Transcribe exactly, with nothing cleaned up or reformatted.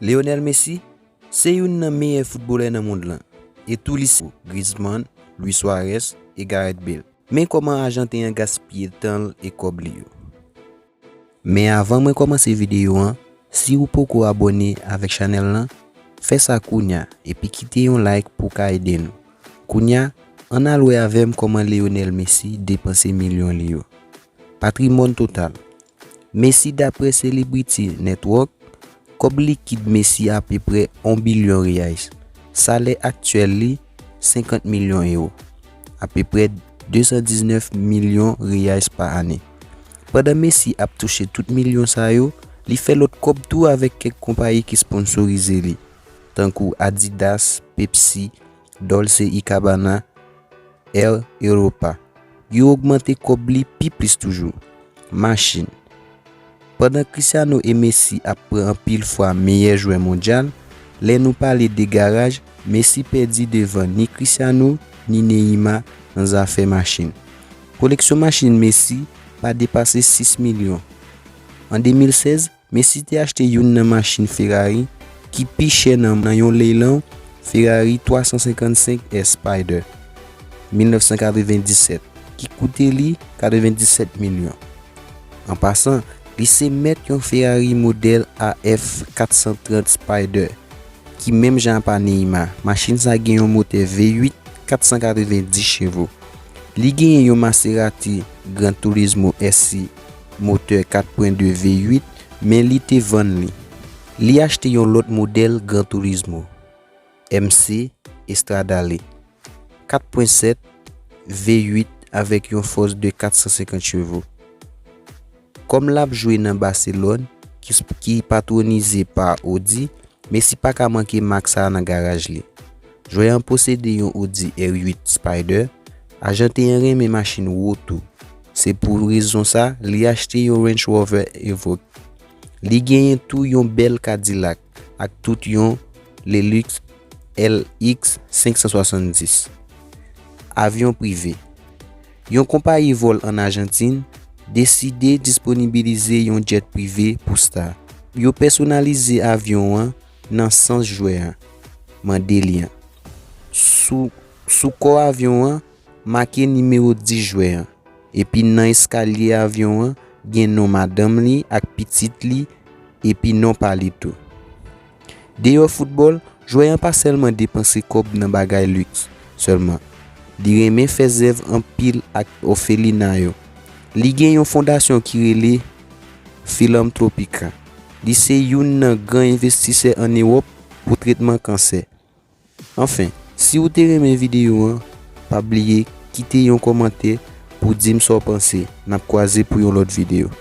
Lionel Messi se youn nan meyè foutbolè nan mond lan, e tou li se Griezmann, Luis Suarez e Gareth Bale. Men kòman Ajanten an gaspiye tan l e kòb li yo. Men avan mwen kòmanse videyo an, si ou poko abòne avèk chanèl lan, fè sa kounya epi kite yon like pou w ka ede nou. Kounya, ann al wè avè m kòman Lionel Messi depanse milyon li yo. Patrimòn total. Messi, daprè Celebrity Network, kòb likid Messi apeprè yon bilyon reais. Salè aktyèl li, senkant milyon ewo, apeprè de san diznèf milyon reais pa ane. Pandan Messi ap touche tout milyon sa yo, li fè lòt kòb tou avèk kèk konpayi ki sponsorize li, tankou Adidas, Pepsi, Dolce e Gabbana, Air Europa. Yo ogmante kòb li pi plis toujou. Machin. Pandan Cristiano e Messi ap pran anpil fwa meyè jwè mondyal, lè nou pale de garaj, Messi pèdi devan ni Cristiano ni Neymar nan zafè machin. Koleksyon machin Messi pa depase sis milyon. An de mil sèz, Messi te achte youn nan machin Ferrari ki pi chè nan, nan yon lelan, Ferrari twa san senkannsenk S Spider mil nèf san katrevenndisèt, ki koute li katrevenndisèt milyon. An pasan, li se mèt yon Ferrari modèl A F kat san trant Spider, ki menm jan apa Neymar. Machin sa gen yon motè V uit kat san katrevenndis chevo. Li genyen yon Maserati Gran Turismo S I motè kat pwen de V uit, men li te vann li. Li achte yon lòt modèl Gran Turismo, M C Stradale, kat pwen sèt V uit avèk yon fòs de kat san senkant chevo. Kòm l ap jwe nan Barcelone, ki, ki patronize pa Audi, Messi pa ka manke mak sa a nan garaj li. Jwè an posede yon Audi R uit Spider. Ajanten an renmen machin wo tou. Se pou rezon sa, li achte yon Range Rover Evoque. Li genyen tou yon bèl Cadillac ak tout yon Hilux L X senk san swasanndis. Avyon prive. Yon konpayi vòl an Ajantin deside disponibilize yon djèt prive pou star. Yo pèsonalize avyon an nan sans jwè an mande li an. Sou, sou kò avyon an, make nimewo dis jwè an, epi nan eskalye avyon an, gen non madanm li ak pitit li, epi non pa li tou. Deyò foutbòl, jwè an pa sèlman depanse kòb nan bagay liks sèlman. Li renmen fè zèv anpil ak òfelina yo. Li gen yon fondasyon ki rele Philanthropica. Li se youn nan gran envestisè ann Ewòp pou tretman kansè. Anfen, si w te renmen videyo an, pa bliye kite yon kòmantè pou di m sa w panse. N ap kwaze pou yon lòt videyo.